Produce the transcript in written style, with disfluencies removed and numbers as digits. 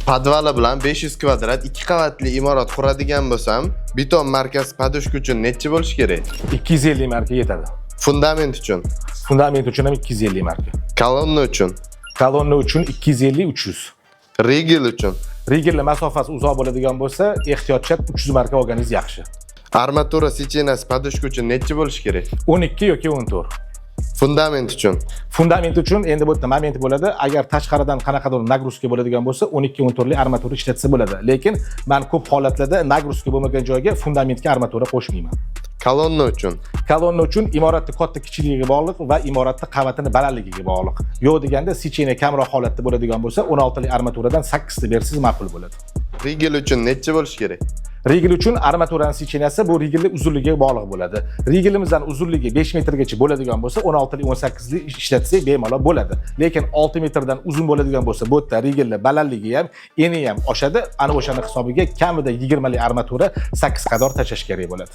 Podvali bilan 500 kvadrat ikki qavatli imorat quradigan bo'lsam, beton markasi подушка uchun nechi bo'lishi kerak? 250 marka yetadi. Fundament uchun? Fundament uchun ham 250 marka. Kolonna uchun? Kolonna uchun 250-300. Rigel uchun? Rigelni masofasi uzoq bo'ladigan bo'lsa, ehtiyotcha 300 marka olganingiz yaxshi. Armatura сечения si подушка uchun nechi bo'lishi kerak? 12 yoki 14. Fundament uchun? Fundament uchun endi bu yerda moment bo'ladi. Agar tashqaridan qanaqadir нагрузка bo'ladigan bo'lsa, 12-14 lik armatura ishlatsa bo'ladi. Lekin men ko'p holatlarda нагрузка bo'lmagan joyga fundamentga armatura qo'shmayman. Kolonna uchun? Kolonna uchun imoratni katta kichikligiga bog'liq va imoratni qavatini balandligiga bog'liq. Yo'q deganda сечение kamroq holatda bo'ladigan bo'lsa, 16 lik armaturadan 8 ta bersangiz ma'qul bo'ladi. Rigel uchun nechi bo'lishi kerak? Rigel uchun armaturani сечения si bu rigelni uzunligiga bog'liq bo'ladi. Rigelimizdan uzunligi 5 metrgacha bo'ladigan bo'lsa, 16 lik, 18 lik ishlatsak bemalol bo'ladi. Lekin 6 metrdan uzun bo'ladigan bo'lsa, bu yerda rigelni balandligi ham, eni ham oshadi. Ana o'shani hisobiga kamida 20 lik armatura 8 qator tashlash kerak bo'ladi.